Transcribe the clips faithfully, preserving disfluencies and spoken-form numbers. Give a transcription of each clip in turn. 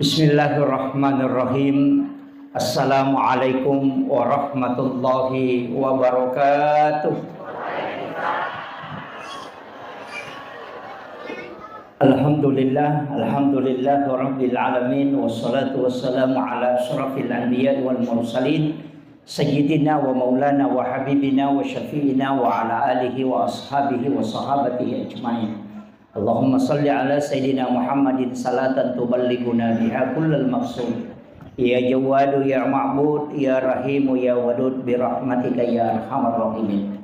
Bismillahirrahmanirrahim. Assalamualaikum warahmatullahi wabarakatuh. Alhamdulillah, alhamdulillah rabbil alamin, wassalatu wassalamu ala asyrafil anbiya wal mursalin, sayyidina wa maulana wa habibina wa syafi'ina wa ala alihi wa ashabihi wa sahabatihi ajmain. Allahumma salli ala sayyidina Muhammadin salatan tuballighuna biha kullal maqsud. Ya Jawwadu ya Ma'bud ya Rahimu ya Wadud bi rahmatika ya arhamar rahimin.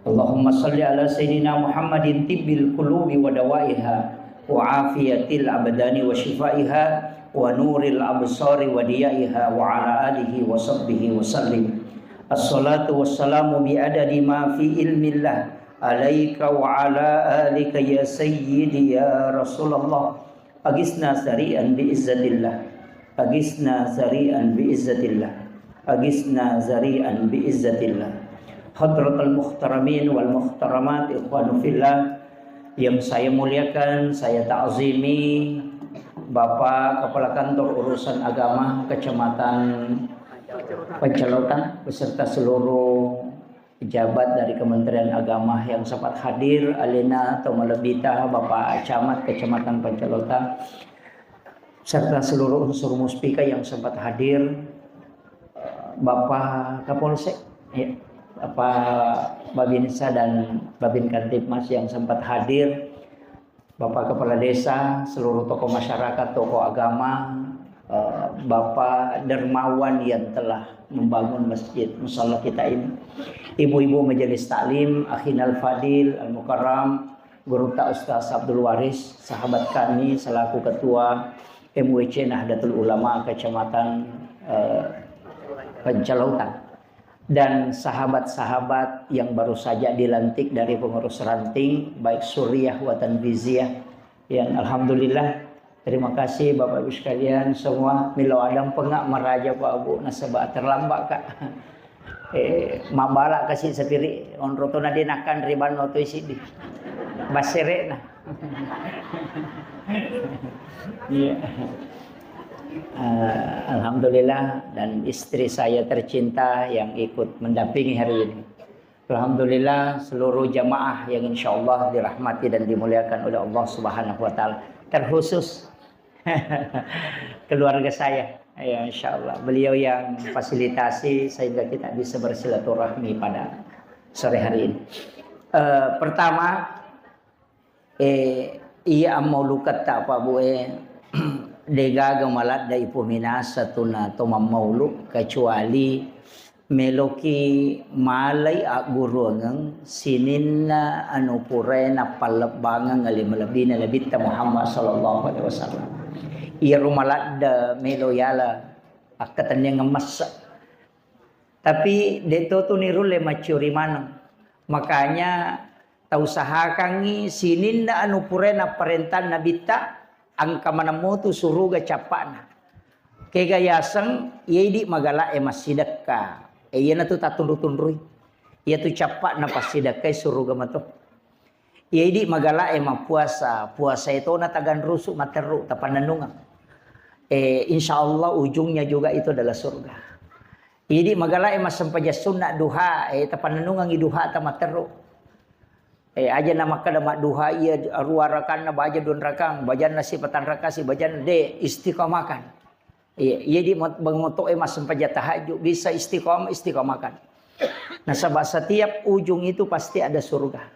Allahumma salli ala sayyidina Muhammadin tibbil qulubi wa dawaiha wa afiyatil abdani wa shifaiha wa nuril absari wa diyaiha wa ala alihi wa sahbihi wa sallim. Assalatu wassalamu bi adadi ma fi ilmillah alaika wa ala alika ya sayyidi ya Rasulullah. Agisna sari'an bi izzatillah. Agisna sari'an bi izzatillah. Agisna sari'an bi izzatillah. Hadratal muhtaramin wal muhtaramat, ikhwanu fillah yang saya muliakan, saya ta'zimi, Bapak Kepala Kantor Urusan Agama Kecamatan Pancalotan beserta seluruh pejabat dari Kementerian Agama yang sempat hadir, alena atau malebbita Bapak Camat Kecamatan Pancalotan, serta seluruh unsur Muspika yang sempat hadir, Bapak Kapolsek, ya, Bapak Babinsa dan Babin Kamtibmas yang sempat hadir, Bapak Kepala Desa, seluruh tokoh masyarakat, tokoh agama, eh, Bapak Dermawan yang telah membangun masjid musala kita ini, ibu-ibu majelis taklim, akhinal fadil, al mukarram, guru ta Ustaz Abdul Waris, sahabat kami selaku ketua M W C Nahdlatul Ulama Kecamatan, eh, Pancalautan, dan sahabat-sahabat yang baru saja dilantik dari pengurus ranting, baik Suriah wa Tanfiziyah. Yang alhamdulillah, terima kasih Bapak Ibu sekalian semua. Milo adang pengak meraja Pak Bu nasaba terlambat, Kak. Eh, mabala kasi sapiri onro tona de nakan riban oto isi di. Basere na. Iya. Eh, alhamdulillah, dan istri saya tercinta yang ikut mendampingi hari ini. Alhamdulillah, seluruh jamaah yang insya Allah dirahmati dan dimuliakan oleh Allah Subhanahu wa Ta'ala, terkhusus keluarga saya. Ya, insya Allah, beliau yang fasilitasi sehingga kita bisa bersilaturahmi pada sore hari ini. Eh, pertama, Eh, iya ammauluketta, Pak Bu, eh, degaga maladde ipominasa tuna to mammaulu, kecuali meloki malai agguruangeng sininna anu purae nappallebbangeng ale malebbina Nabitta Muhammad sallallahu alaihi wasallam. Iyaro maladde melo yala akkatenniangeng massa. Tapi de'to tu nirulle macciori maneng. Makanya tausahakangngi sininna anu purae napparentang Nabitta, engka maneng motu suruga cappa'na. Kega yaseng, iya idi magala'e massidekka. E, iyanatu tattunru-tunrui. Iyatu cappa'na passidekkai suruga mato. Iya idi magala'e mappuasa, puasae tona taganrusu materru, tapannennungeng. Eh, insya Allah ujungnya juga itu adalah surga. Idi magala'e massempajang sunna duha, eh, tapannennungengi duha tamaterru. Eh, aja namakkeda madduha iya arua rakanna baja dua rakang, bajanna sipatang rakang si bajanna de istiqamakan. Iya, iya di mot-, bang moto'e massempajang tahajud, bisa istiqamah, istiqamakan. Nasaba setiap ujung itu pasti ada surga.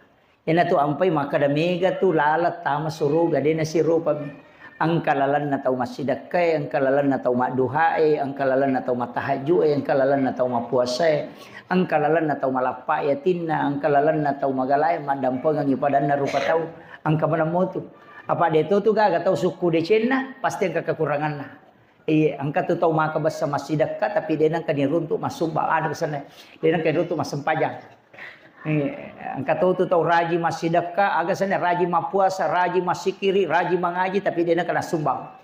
Iyanatu ampai makkeda mega tu laleng tama suruga, de nasirupami. Engka lalenna tau massidekkae, engka lalenna tau madduhae, engka lalenna tau mattahajju'e, engka lalenna tau mappuasae, engka lalenna tau malappa yatinna, engka lalenna tau magalae maddampengengi padanna rupa tau, engka maneng motu. Apa de to tu gaga tau sukku decenna, pasti engka kekuranganna. Iya, engka tu tau maka bessa massidekka, tapi de nengka niruntuk massumbang, ada kesanna, de nengka niruntuk massempajang. Iya, engka tau tu tau rajin massidekka, aga sana rajin mappuasa, rajin massikiri, rajin mangaji, tapi de nengka nassumbang.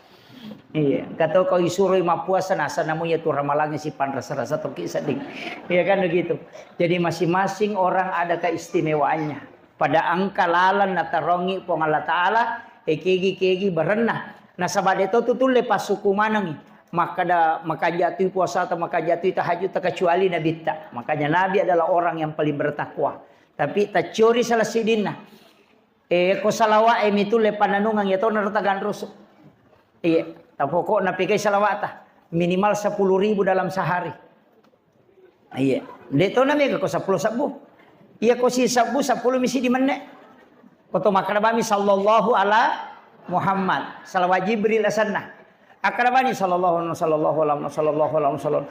Iya, engka tau kau isuroi mappuasa, nasa namu iya tu ramalangi si panrasa-rasa toki sedding. Iya kan begitu. Jadi masing-masing orang ada keistimewaannya. Pada engka laleng natarongi Puang Allah Ta'ala, eh, kegi-kegi barenna. Nasaba de to tu tulle passuku manengi. Makkada makanja tui puasata, makanja tui tahajud ta kecuali Nabitta. Makanya Nabi adalah orang yang paling bertakwa. Tapi taciori salah sidinna. Eh, ko salawa e mi tulle pananungang ya tona rata ganrusu. Iya, tapokokna pegai salawata. Minimal sepuluh ribu dalam sehari. Iya. De to na mega ko sepuluh sebbu. Iya ko si sebbu, sepuluh misi di menne. Ko to makkada bami sallallahu ala Muhammad. Salawat Jibril asanna. Akkada bani sallallahu alaihi wasallam, sallallahu alaihi wasallam, sallallahu alaihi wasallam.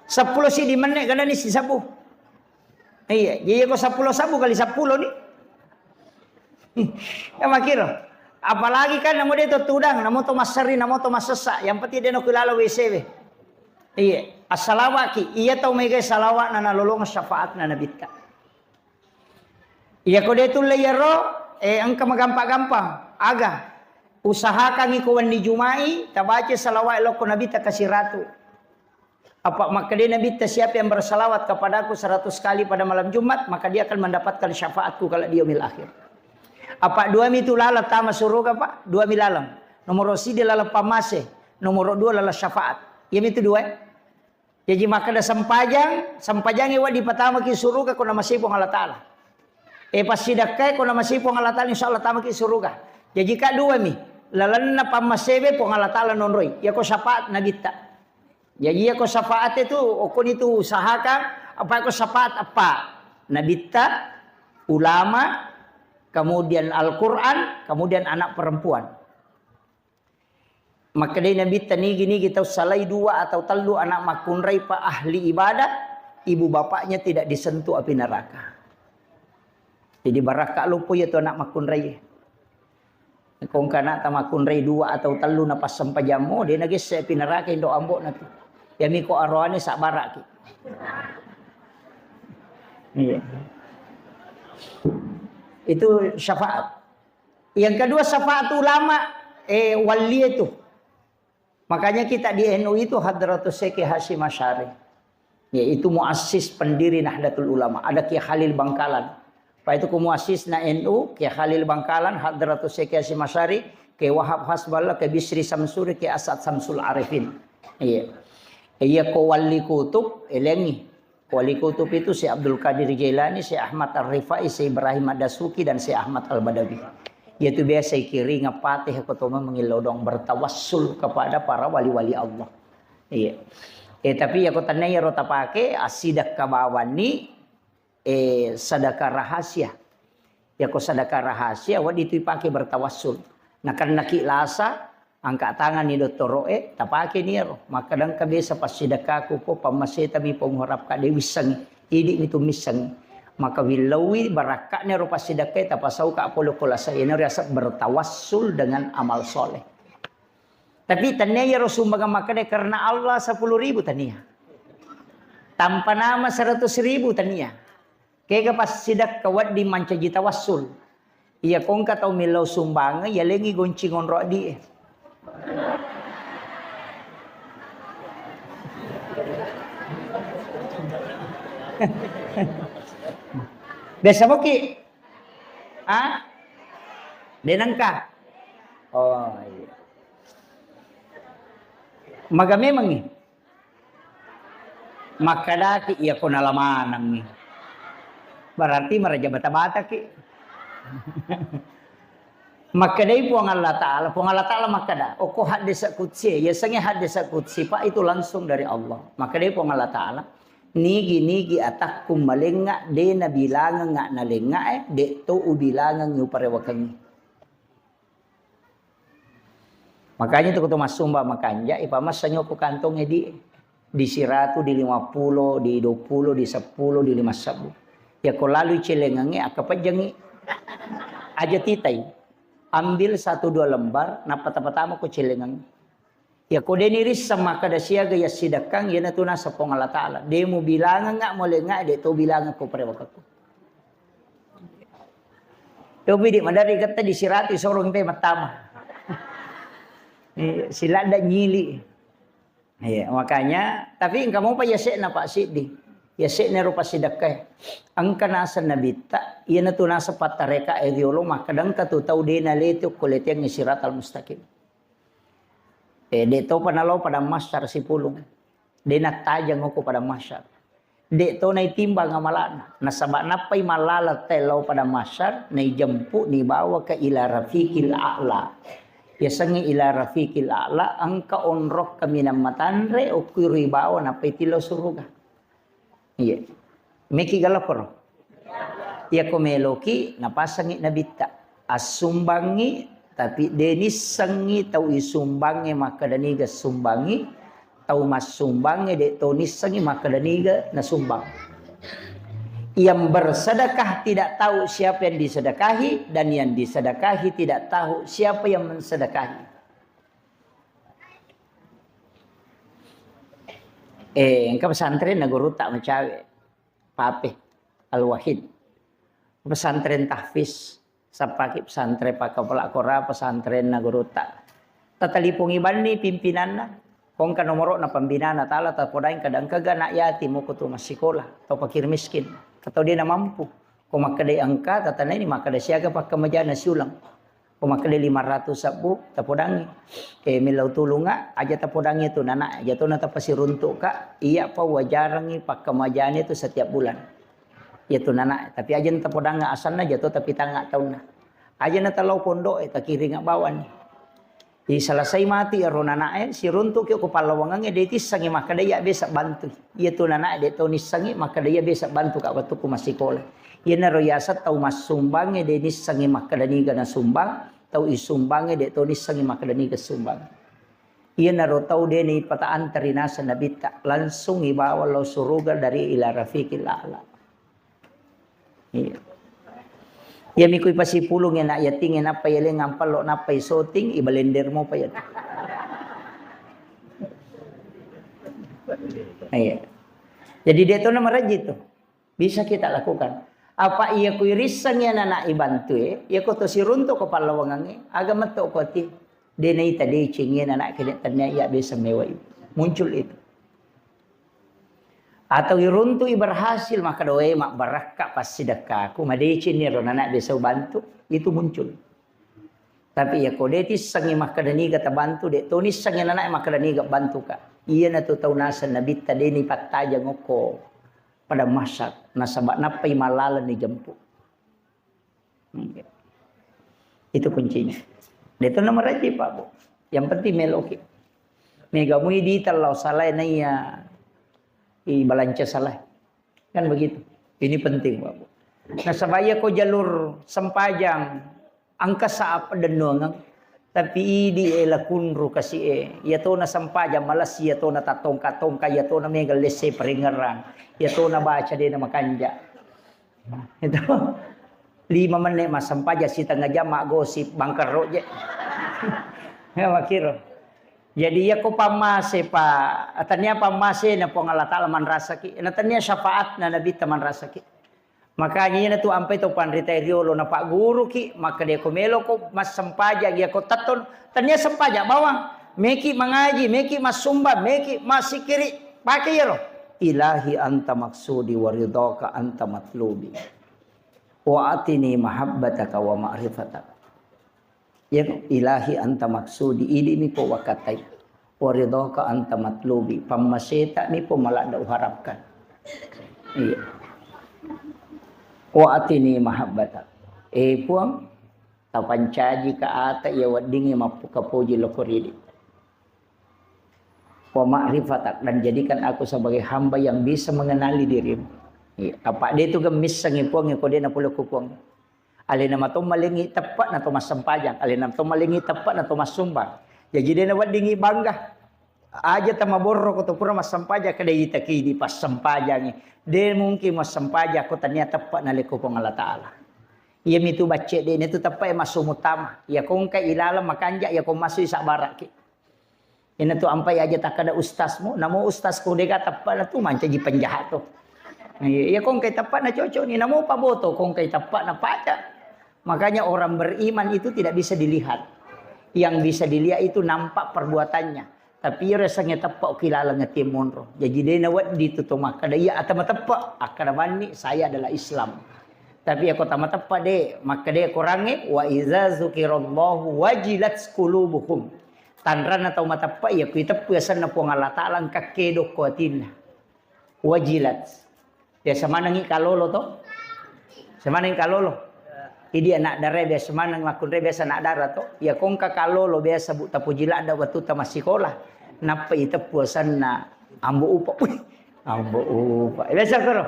Sepuluh si di menne gana ni si sebbu. Iya, jadi ko sepuluh sebbu kali sepuluh ni. Ya makiro. Apalagi kan namo de to tudang, namo to masseri, namo to masessa. Yang penting de no kulala W C W. Iya, assalawaki. Iya tau mega salawa na nalolong syafaatna Nabitta. Iya ko de tulle iyaro, eh, engka magampa-gampang. Aga, usahakangi ko wenni Jumai, tabaca salawat lokko Nabitta kasiratu. Apa makkedai Nabitta, "Siapa yang bersalawat kepadaku seratus kali pada malam Jumat, maka dia akan mendapatkan syafaatku kalau di yaumil akhir." Apa dua mitu laleng tama suruga, Pak? Dua mi laleng. Nomor sidi laleng pammase, nomor dua laleng syafaat. Iya mitu dua. Jadi makkeda sempajang, sempajangi wa dipatamaki suruga ko namasei Puang Allah Taala. Eh, passidakkai ko namasei Puang Allah Taala, insya Allah tamaki suruga. Jadi ka dua mi, lalenna pammasebe Puang Allah Taala nonroi. Iya ko syafaat Nabitta. Jaji iya ko syafaat itu, okkoni tu usahakan, apa ko syafaat apa? Nabitta, ulama, kemudian Al-Quran, kemudian anak perempuan. Makkedai Nabitta nigi-nigi tau salai dua atau tellu anak makkunrai pa ahli ibadah, ibu bapaknya tidak disentuh api neraka. Jadi barakka loppo iya tu anak makkunrai. Ko engka anakta makkunrai dua atau tellu napassempajammu, de nagesse api neraka indo ambo'na tu. Yami ko aroane sabbaraki. Iya. Itu syafaat. Yang kedua syafaat ulama, eh, wali itu. Makanya kita di N U itu Hadratus Syekh Hasyim Asy'ari. Yaitu muassis pendiri Nahdlatul Ulama. Ada Kiai Khalil Bangkalan. Pak itu ku muassisna N U, Kiai Khalil Bangkalan, Hadratus Syekh Hasyim Asy'ari, Kiai Wahab Hasballah, Kiai Bisri Samsuri, Kiai As'ad Samsul Arifin. Iya. Iya ko wali kutub, elengi. Wali kutub itu Syekh Abdul Qadir Jailani, Syekh Ahmad Ar-Rifai, Syekh Ibrahim Ad-Dasuki, dan Syekh Ahmad Al-Badawi. Yaitu biasa ikiringa Fatihah ko toma mengilodong bertawassul kepada para wali-wali Allah. Iya. Eh, tapi ya ko tanai ro tapake, asidakka bawanni, eh, sadaka rahasia. Ya ko sadaka rahasia, wa ditu ipake bertawassul. Nakennaki lasa, angka tanganni dottoro'e, tapakeni ero. Makkeda engka biasa passidakkaku ko pammasetami penguharapka de wissengi. Idi mitu missengi. Maka willauwi barakka'ni ero passidakkae tapasauka pole ko lasa, iyana riaseng bertawassul dengan amal soleh. Tapi tania iyaro sumbangan makkeda karena Allah sepuluh ribu tania. Tanpa nama seratus ribu tania. Kega passidakka wedding mancaji tawassul. Iya ko engka tau millau sumbangeng, yalengi gonci ngonro addi'e. Biasa moki? Ah? De nengka? Oh, iya. Maga memangi? Makkedaki, iya ko nala manengngi. Berarti maraja bata-bataki. Makkedai Puang Allah Ta'ala, Puang Allah Ta'ala makkeda, okko haddesa kutsi, yasengnge haddesa kutsi, Pak, itu langsung dari Allah. Makkedai Puang Allah Ta'ala, nigi-nigi atakku malengnga, de nabilangengnga nalengngae, de to ubilangengngi uparewakengngi. Makanya tu kutu massumba makanja, ipamassang ko kantong edi, di siratu, di lima puluh, di dua puluh, di sepuluh, di lima sebbu. Ya ko lalu celengangnge, akka pejjangi. Aja titai. Ambil satu dua lembar, nappa tapatama ko celengangnge. Ya ko deni risseng makkeda siaga yassidekkang, iyanatu naseng Puang Allah Ta'ala. De mubilangengnga molengnga, de to bilangeng ko parewakekku. Topi di madari ketta di siratu sorong pe mattama. Eh, siladda nyili. Iya, makanya, tapi engka mopa yase'na Pak Siddi. Yase'na ro passidekkae. Engka naseng nabitta, iyanatu naseng pattareka e riolo, makkeda engka tu tau de nalete ko leteangngi siratal mustaqim. Eh, de' topa nalao Padang Mahsyar sipulung. De' nattajeng okko Padang Mahsyar. De' to naitimbang amala'na. Nasaba' nappai mallaleng tau lao Padang Mahsyar, naijempu nibawa ke ila rafiqil a'la. Yasengnge ila rafiqil a'la, engka onrok kaminang matanre, okko ribawa nappai tillau suruga. Iya. Meki galakkoro. Iyako meloki napasangngi nabitta. Assumbangngi, tapi de' nissengngi tau isumbangnge makkeda niga sumbangngi, tau massumbangnge de' to nissengngi makkeda niga nasumbang. Yang bersedekah tidak tahu siapa yang disedekahi, dan yang disedekahi tidak tahu siapa yang mensedekahi. Eh, engka pesantren na guru tak macawe. Pape Al-Wahid. Pesantren tahfiz, sappaki pesantren pakkapala Qur'an, pesantren na guru tak. Tatalipongi banni pimpinanna. Kongka nomoro na pembinana tala tapodaing kadang kaga anak yatim, moko tu massikola, atau fakir miskin, atau dia na mampu. Ko makkedai engka, tatanai ni makkeda siaga pakkamajana siulang. Ko makkeda lima ratus sabbu, tapodangi. Eh, millau tulunga, aja tapodangi tu nana, aja to na tapasiruntuk ka, iya pa wajarangi pakkamajane tu setiap bulan. Iya tu nana, tapi aja na tapodanga asanna, aja to tapitanga taunna. Aja na talau pondok, eh, takiringa bawani. Di selesai mati ero nana, eh, siruntuk ki ko pallawangange, de tissengi makkeda iya besa bantu. Iya tu nana, de to nissengi makkeda iya besa bantu ka wettukku massikola. Iyanaro yaseng tau massumbangnge de nissengngi makkeda niga nasumbang, tau isumbangnge de to nissengngi makkeda niga sumbang. Iyanaro tau de ni pata anteri naseng nabitta, langsung ibawa lao suruga dari ila rafiqil a'la. Iya. Iya mikui pasipulung enak yating enak pa yeleng ampallo nappa isoting ibalender mo pa yatu. Iya. Jadi de to na marajji tu. Bisa kita lakukan. Apa iya kui risseng ya anak ibantue, iya ko to siruntuk ko pallawangange, aga metto ko ti, de naita deceng ya anak kene tania iya bisa mewai. Muncul itu. Atau iruntu i berhasil, maka doe mabbarakka passidekkaku, madeceng ni ro anak bisa bantu, itu muncul. Tapi iya ko de tissengi makkeda niga tabantu, de to nissengi anak makkeda niga bantu ka. Iya na tu tau naseng nabitta de ni pattajeng okko Padang Mahsyar, nasaba nappai malaleng ni jempu. Hmm. Itu kuncinya. De to na marajji Pak Bu. Yang penting meloki. Mega mui di tellau salai naiya i balanca salai. Kan begitu. Ini penting Pak Bu. Nasaba iya ko jalur sempajang engka saap dennuangeng. Tapi idi e lakunru kasi e. Iya to na sempajang malas, iya to na tattongka-tongka, iya to na mega lesse peringerang. Iya to na baca de na makanja. Itu lima menit massempajang, setengah jam maggosip bangkerro je. Ya makiro. Jadi iya ko pammase pa, tania pammase na Puang Allah Taala manrasaki, na tania syafaat na Nabi ta manrasaki. Makanya ina tu ampai to panrita riolo na pagguruki, maka dia ko melo ko massempajang iya ko tetton, tania sempajang bawang, meki mangaji, meki massumba, meki masikiri, pakai iyaro. Ilahi anta maksudi wa ridhaka anta matlubi. Wa atini mahabbataka wa ma'rifataka. Ya, ilahi anta maksudi, idimi po wakatai. Wa ridhaka anta matlubi, pammaseta mi po maladda uharapkan. Iya. Wa atini mahabbata. Eh Puang, tapancaji ka ata iya weddingi mappukapoji loko ridi. Wa ma'rifatak, dan jadikan aku sebagai hamba yang bisa mengenali dirimu. Iya. Apa de tu gemmissengi Puang ko de na pole ku Puang. Alena mato malengi teppa'na to massempajang, alena mato malengi teppa'na to massumbang. Jaji dena weddingi bangga. Aja tamaborro ko to pura massempajang, kada itaki di passempajangi. De mungkin massempajang ko tania teppa'na leko Puang Allah Taala. Iya mitu bacce de, itu teppa'e massu mutama. Iya kongka ilaleng makanja, iya ko massu isabbaraki. Ina tu ampai aja takkada ustazmu, namo ustazku dega teppa'na tu mancaji penjahat tu. Iya, iya kongkai teppa'na cocok ni, namo paboto kongkai teppa'na paca. Makanya orang beriman itu tidak bisa dilihat. Yang bisa dilihat itu nampak perbuatannya. Tapi iya rasanya teppa ukilaleng ati monro. Jadi dena weddi tu to makkada iya atama teppa, akkada banni saya adalah Islam. Tapi ako tama teppa de, makkada korangnge wa iza zukirallahu wajilat qulubuhum. Tanranna tau mateppa iya ku iteppu asenna Puang Allah Ta'ala engka kedo ko atinna. Wajilat. Biasa manengi kalolo to? Biasa manengi kalolo. Idi anak dara biasa maneng makkunrai biasa anak dara to. Iya ko engka kalolo biasa bu tapoji ladda wattu tamassikola. Nappa iteppu asenna Ambo Upa. Wih, Ambo Upa. Biasa koro.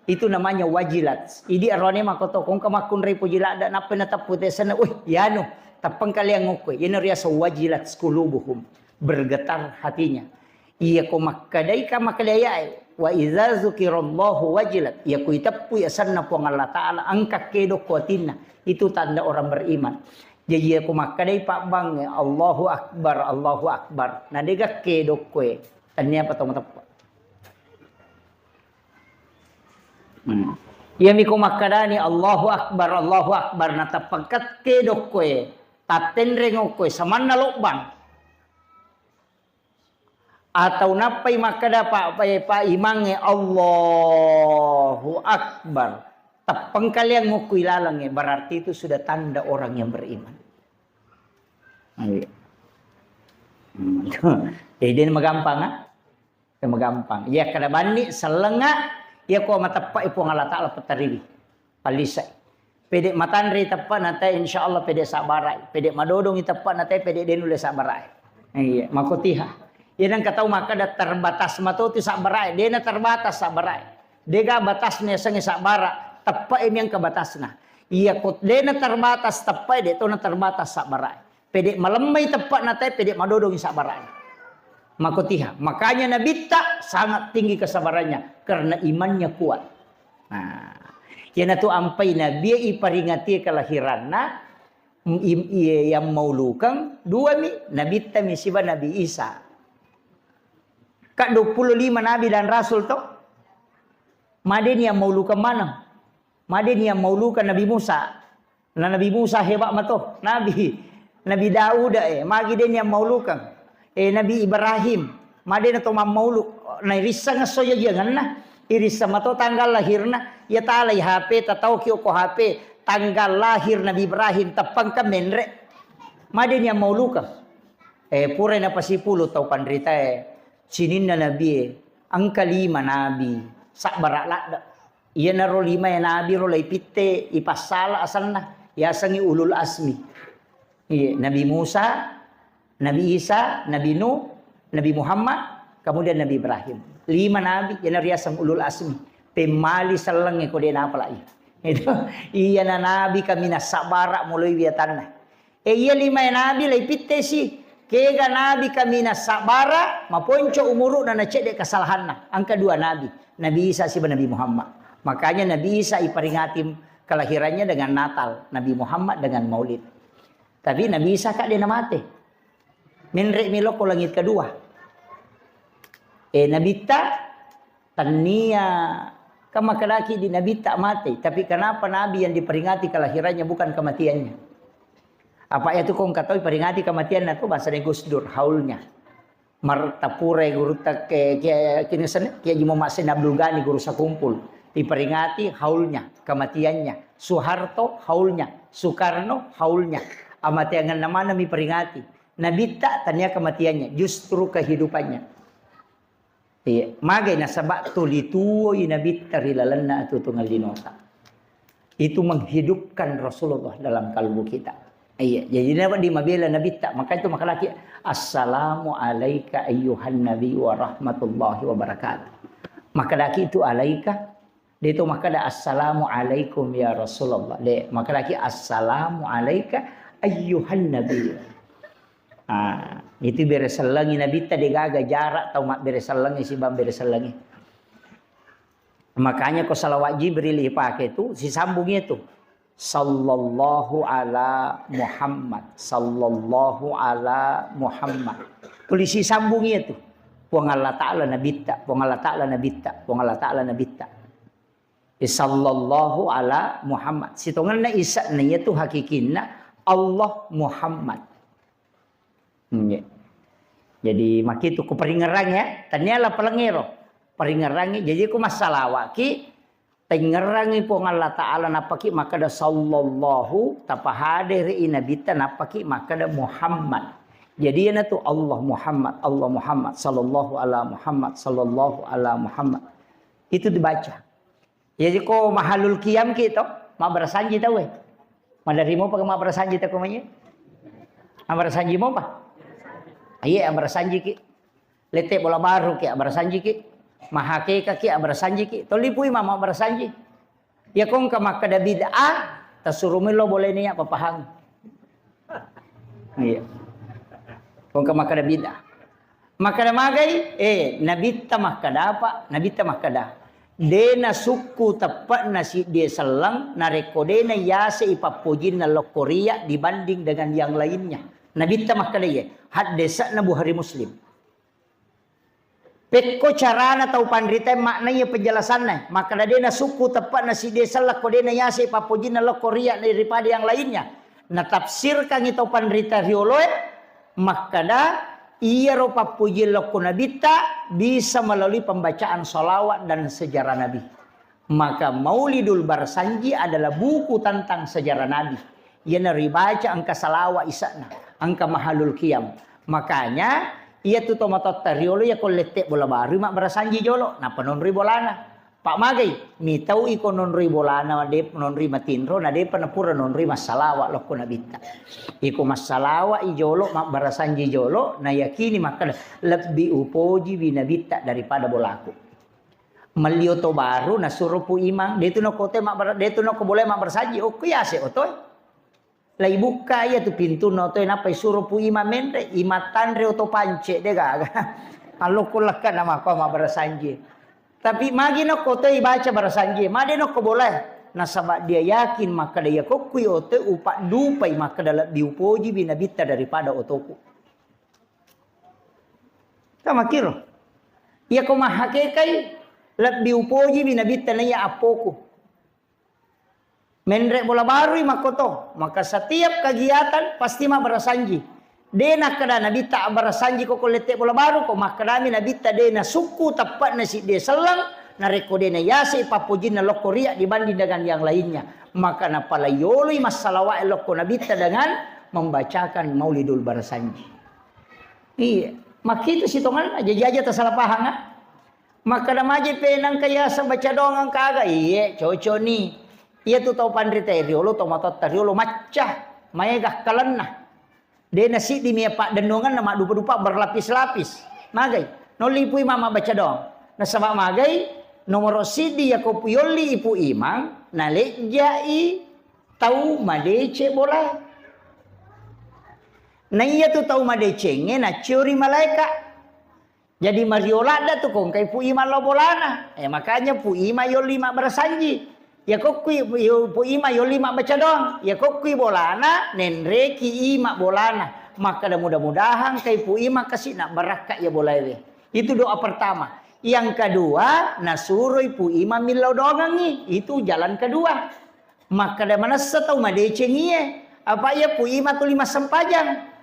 Itu namanya wajilat. Idi arone makoto ko engka makkunrai poji ladda nappa nateppu te asenna. Wih, yanu. Teppeng kalian ngokko. Iyana riaseng wajilat qulubuhum. Bergetar hatinya. Iya ko makkedai ka makkeda ayae, "Wa idza dzukirallahu wajilat." Iya ko iteppui asenna Puang Allah Ta'ala, engka kedo ko atinna. Itu tanda orang beriman. Jadi iya ko makkedai pabbangnge, "Allahu Akbar, Allahu Akbar." Na dega kedo koe. Tennia apa tau mateppa. Hmm. Iya mi ko makkedani, "Allahu Akbar, Allahu Akbar." Na teppengka kedo koe. Tattenreng koe, samanna lobbang. Atau nappai makkeda pa, pa, pa imangnge, "Allahu Akbar." Teppeng kalian ngukkui lalengnge, berarti itu sudah tanda orang yang beriman. Iya. Hmm. Jadi dia magampang, ah? Dia magampang. Iya, kada banni sellenga, iya ko mateppai Puang Allah Ta'ala petariwi. Palisai. Pede matanre teppa nate, insya Allah pede sabbarai. Pede madodongi teppa nate, pede denulle sabbarai. Iya, makotiha. Iya nang katau makkeda terbatas mato tu sabbarai. Dena terbatas sabbarai. Dega batasna yasengnge sabbara. Teppa emi engka batasna. Iya ko dena terbatas teppa de tona terbatas sabbarai. Pede malemmai teppa nate, pede madodongi sabbarai. Makotiha. Makanya Nabitta sangat tinggi kesabarannya karena imannya kuat. Nah, iyanatu ampai Nabi iparingati kelahiranna, im-, iya yang maulukeng dua mi, Nabitta mi siba Nabi Isa. Kak dua puluh lima nabi dan rasul to. Madeni yang maulukeng mana? Madeni yang maulukeng Nabi Musa. Na Nabi Musa hebat mato, Nabi, Nabi Dauda, eh, magi deni yang maulukeng. Eh, Nabi Ibrahim, madena to mammaulu, nairisseng esso jajiangenna, irisseng mato tanggal lahirna, ya talai H P, tatau kio ko H P, tanggal lahir Nabi Ibrahim, teppengka menre, madeni yang maulukeng. Eh, purai napasipulu tau panritae, sininna nabie, engka lima nabi, sabbara ladde. Iyanaro lima e nabi ro laipitte ipassala asenna, yasengngi ulul asmi. Iya, Nabi Musa, Nabi Isa, Nabi Nuh, Nabi Muhammad, kemudian Nabi Ibrahim. Lima nabi, iyanaro yaseng ulul asmi. Pemmali sellengnge ko de napalai. Itu, iyana nabi kaminang sabbara mulai wiatanna. E iya lima e nabi laipittesi, kega nabi kaminang sabbara, maponco umuru'na na cedde kesalahanna. Engka dua nabi, Nabi Isa siba Nabi Muhammad. Makanya Nabi Isa iperingati kelahirannya dengan Natal, Nabi Muhammad dengan Maulid. Tapi Nabi Isa kak de namate. Menre mi lo ko langit kedua. Eh, Nabitta Tania, kan makkedaki di Nabitta mate, tapi kenapa Nabi yang diperingati kelahirannya bukan kematiannya? Apa itu kong katoi peringati kematian itu bahasa Gus Dur, haulnya. Martapura guru tak ke, ke, kini sen-, Kiai Haji Muhammad Sen Abdul Ghani guru sakumpul. Diperingati haulnya, kematiannya. Soeharto haulnya, Soekarno haulnya. Amateangan mana mi peringati. Nabitta tania kematiannya, justru kehidupannya. Iya, magai nasaba tuli tuwoi Nabitta ri lalenna atuotuongeng linota. Itu menghidupkan Rasulullah dalam kalbu kita. Iya, jadi napa di mabela Nabitta, maka itu makalaki, "Assalamu alaika ayyuhan nabi wa rahmatullahi wa barakatuh." Makalaki itu alaika, de to makkeda, "Assalamu alaikum ya Rasulullah." De, makkeda ki, "Assalamu alaika ayyuhan nabi." Ah, itu bere sellengi Nabitta, de gaga jarak tau mabbere sellengi sibang bere sellengi. Makanya ko salawat Jibril ipake tu, sisambung itu. Sallallahu ala Muhammad, sallallahu ala Muhammad. Tuli sisambung itu. Puang Allah Ta'ala Nabitta, Puang Allah Ta'ala Nabitta, Puang Allah Ta'ala Nabitta. Eh, sallallahu ala Muhammad. Sitongenna isa'na iyatu hakikinna Allah Muhammad. Nggih. Jadi, makitu ku peringerang ya. Tania la palengero. Peringerangi. Jadi, ku massalawaki, tengngerangi Puang Allah Ta'ala, nappaki makkeda sallallahu, tapahadere i Nabitta, nappaki makkeda Muhammad. Jadi iyanatu Allah Muhammad, Allah Muhammad, sallallahu ala Muhammad, sallallahu ala Muhammad. Itu dibaca. Jadi ko mahalul qiyam ki to, mabbarasanji tau e. Maderri mopa mabbarasanji tau ko manye? Mabbarasanji mopa? Iya, mabbarasanji ki. Lette bola baru ki, mabbarasanji ki. Mahakeka ki, mabbarasanji ki. Tolipui ma mabbarasanji. Iya ko engka makkeda bid'ah, tasuro melo boleh niat papahang. Iya. Ko engka makkeda bid'ah. Makkeda magai, eh, Nabitta makkeda apa? Nabitta makkeda, "De nasukku teppe'na siddie selleng, narekko de nayasei pappojinna lokko riya dibanding dengan yang lainnya." Nabitta makkeda iye, haddese'na Bukhari Muslim. Pekko carana tau panrita maknai penjelasanna, makkeda de nasukku teppe'na siddie selleng ko de nayasei pappojinna lokko riya daripada yang lainnya. Natafsirkangi tau panrita rioloe, makkeda, iyaro pappojie lokko Nabitta bisa melalui pembacaan salawat dan sejarah Nabi. Maka Maulidul Barsanji adalah buku tentang sejarah Nabi. Iyana ribaca engka salawat ise'na, engka mahalul qiyam. Makanya, iyatu tomatoatta riolo iya ko lette bola baru mabbarasanji jolo, nappa nonroi bolana. Pak magai, mitau iko nonroi bolana, de nonroi matinro, na depa napura nonroi massalawa lokko Nabitta. Iko massalawa i jolo mabbarasanji jolo, nayakini makkeda, "Lebbi upojiwi Nabitta daripada bolaku." Melli oto baru nasuro Pu Imang, de tu nokko te mabbara-, de tu nokko boleh mabbarasanji, okko yase otoe. Lai bukka iya tu pintunna otoe, nappa isuro Pu Imang menre, imattanre oto pance, de gaga. Allokko lekka na makko mabbarasanji. Tapi magi nokko otoe ibaca barasanji, made nokko boleh. Nasaba dia yakin makkeda iya kokkui otoe upaddupai makkeda lebbi upojiwi Nabitta daripada otoku. Tamakiro. Iya ko mahakekai lebbi upojiwi Nabitta naiya appoku. Menre bola barui makkoto, maka setiap kegiatan pasti mabbarasanji. De nakkeda Nabitta abbarasanji ko ko lette bola baru ko, makkedami Nabitta de nasukku teppe'na siddie selleng, narekko de nayasei pappojinna lokko riya dibanding dengan yang lainnya. Maka napalaioloi massalawae lokko Nabitta dengan membacakan Maulidul Barasanji. Iya, makkitu sitongenna, jaji aja tasala pahang, ah. Makkeda maje pe nangka yaseng baca doang engka aga? Iye, cocok ni. Iya tu tau panrita riolo, tau matotta riolo, macca, maega kalenna. De nasiddi mi paddennungenna maddupa-dupa berlapis-lapis. Magai, nolli Pu Imang mabbaca doang. Nasaba magai, nomoro siddi yako yolli Pu Imang, nalejjai tau madeceng bola. Naiya tu tau madecengnge naccio ri malaeka. Jadi mario ladda tu kongkai Pu Imang lao bolana. Eh, makanya Pu Imang yolli mabbarasanji. Ya kokkui Pu Imang yolli mabbaca doang. Ya kokkui bolana, nenreki Imang bolana. Makkeda mudah-mudahan kai Pu Imang kasi nabbarakka ya bolaewe. Itu doa pertama. Yang kedua, nasuroi Pu Imang millau doangengngi. Itu jalan kedua. Makkeda manessa tau madecengie. Apa iya Pu Imang tuli massempajang.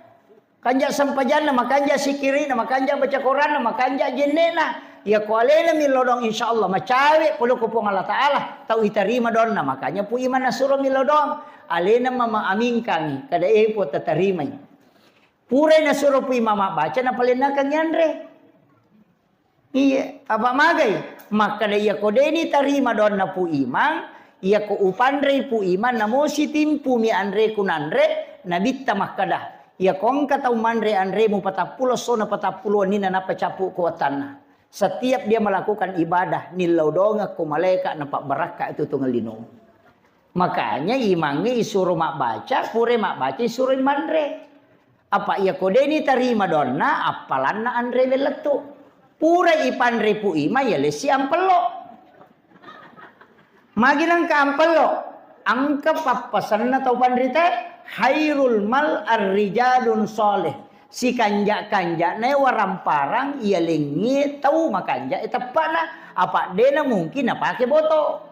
Kanja sempajanna, makanja sikirina, makanja baca Quranna, makanja jennena. Iya ko alena millau doang, insya Allah macawe pole ko Puang Allah Ta'ala, tau itarima doanna. Makanya Pu Imang nasuro millau doang. Alena mama amingkangi, kada e Puang tatarimai. Purai nasuro Pu Imang mabbaca, napalennakangi anre. Iya, apa magai? Makkeda, iya ko deni tarima doanna Pu Imang, iya ko upanrei Pu Imang, namo sitimpu mi anreku nanre, Nabitta makkeda, iya ko engka tau manre anremu patappulo essona patappulo wenninna nappa cappu ko wattanna. Setiap dia melakukan ibadah, nillau doangeng ko malaeka napabbarakka itu tu lino. Makanya imangnge isuro mabbaca, pura mabbaca isuro manre. Apa iya ko deni tarima doanna, appalanna anre wellettu. Pura ipanre Pu Imang, iya lessi ampello. Magi nangka ampello? Engka pappasenna tau panrita, khairul mal ar-rijalun shalih. Sikanja-kanja'na waramparang iya lengngi tau makanja e teppana. Apa dena mungkin napake boto.